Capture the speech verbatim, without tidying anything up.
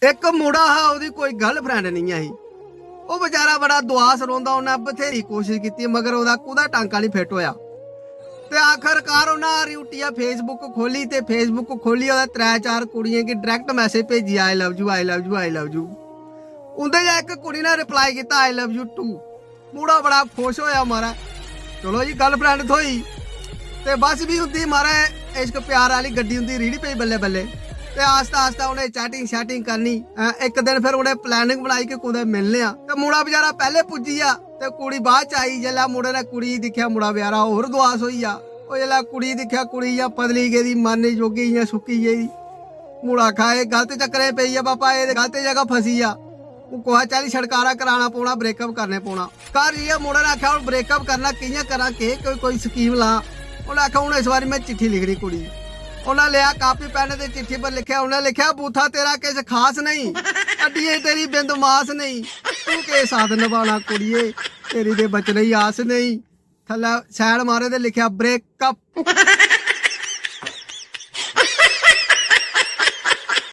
इक मुड़ा हा, ओह्दी कोई गर्लफ्रेंड नेईं ऐ ही। ओह् बेचारा बड़ा दुआस रौंह्दा, उन्नै बथ्हेरी कोशिश कीती, मगर ओह्दा कुतै टांका निं फिट होएआ। ते आखरकार उन्नै हारी हुट्टियै Facebook खोह्ली, ते Facebook खोह्लियै ओह्दे त्रै चार कुड़ियें गी डायरैक्ट मैसेज भेजी, "I love you, I love you, I love you।" उं'दे चा इक कुड़ी ने रिप्लाई कीता, "I love you too।" मुड़ा बड़ा खुश होएआ, महाराज, चलो जी, गर्लफ्रेंड थ्होई। ते बस भी उं'दी, महाराज, इश्क प्यार आह्ली गड्डी उं'दी रीढ़ी पेई बल्लें बल्लें। ते आस्ता आस्ता उ'नें चैटिंग शैटिंग करनी। हैं, इक दिन फिर उ'नें प्लानिंग बनाई कि कुतै मिलने आं। ते मुड़ा बेचारा पैह्लें पुज्जी गेआ ते कुड़ी बाद च आई। जेल्लै मुड़े ने कुड़ी गी दिक्खेआ, मुड़ा बेचारा होर दुआस होई गेआ। ओह् जेल्लै कुड़ी गी दिक्खेआ, कुड़ी इ'यां पतली गेदी, मरने जोगी, इ'यां सुक्की गेदी। मुड़ा आखा, "एह् गलत चक्करै च पेई गेआ पापा, एह् ते गलत जगह फसी गेआ।" हून कुसै चाल्ली छुटकारा कराना पौना, ब्रेकअप करने पौना। घर जाइयै मुड़े ने आखेआ, "हून ब्रेकअप करना, कि'यां करां, केह् कोई, कोई स्कीम लां?" उ'नें आखेआ, "हून इस बारी में चिट्ठी लिखनी कुड़ी गी।" उ'नें लेआ कापी पैन ते चिट्ठी पर लिखेआ, उ'नें लिखेआ, "बूथा तेरा किश खास नेईं, हड्डियें तेरी बिंद मास नेईं, तूं केह् साथ नभाना कुड़िये, तेरी ते बचने दी आस नेईं।" थल्लै सैड मारे ते लिखेआ, "ब्रेकअप।"